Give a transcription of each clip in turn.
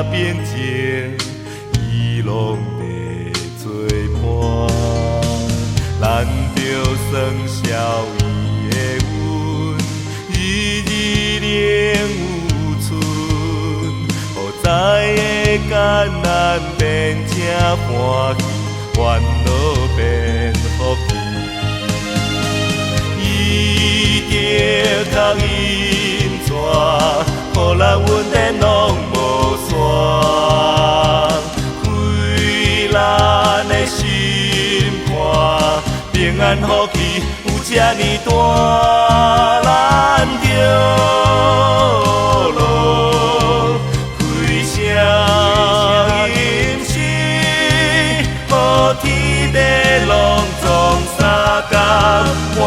平靜，伊攏佇做伴。咱著算笑伊的恩，日日仍有存，予知的艱難變成歡喜，煩惱變福氣。伊的確引帶，予咱恩典攏無散，開咱的心肝，平安福氣有這呢大，咱著落開聲吟詩，予天地攏總相共歡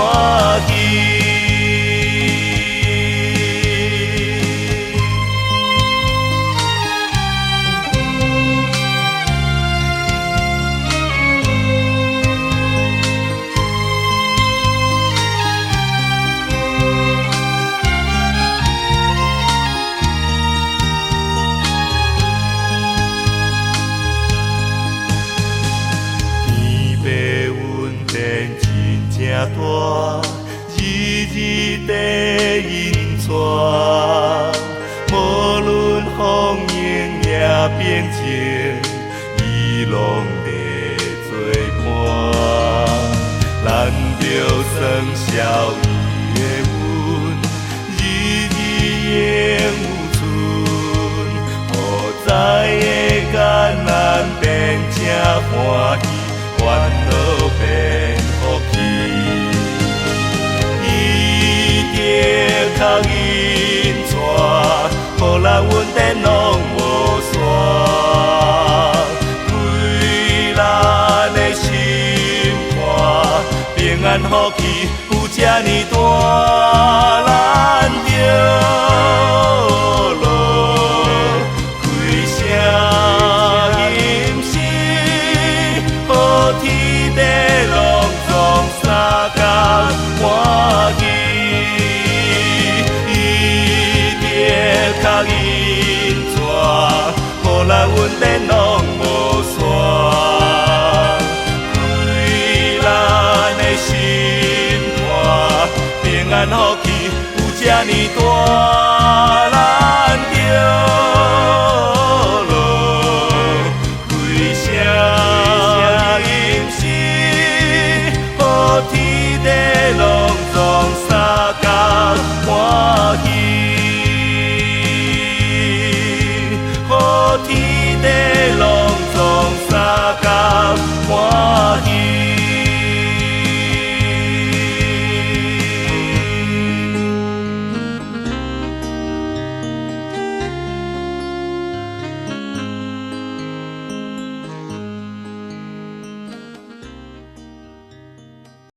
喜。天父恩典真正大，日日地引帶，無論風雨也平靜，伊攏佇做伴。咱著算笑伊的恩，日日仍有存，予知的艱難變成歡喜，煩惱變福氣。伊的確引帶，予咱恩典攏無散，開咱的心肝，平安福氣有這呢大，咱著落開聲吟詩，予天地攏總相共歡喜。伊的確引帶，予咱恩典攏無散，開咱的心肝，平安福氣有這呢大。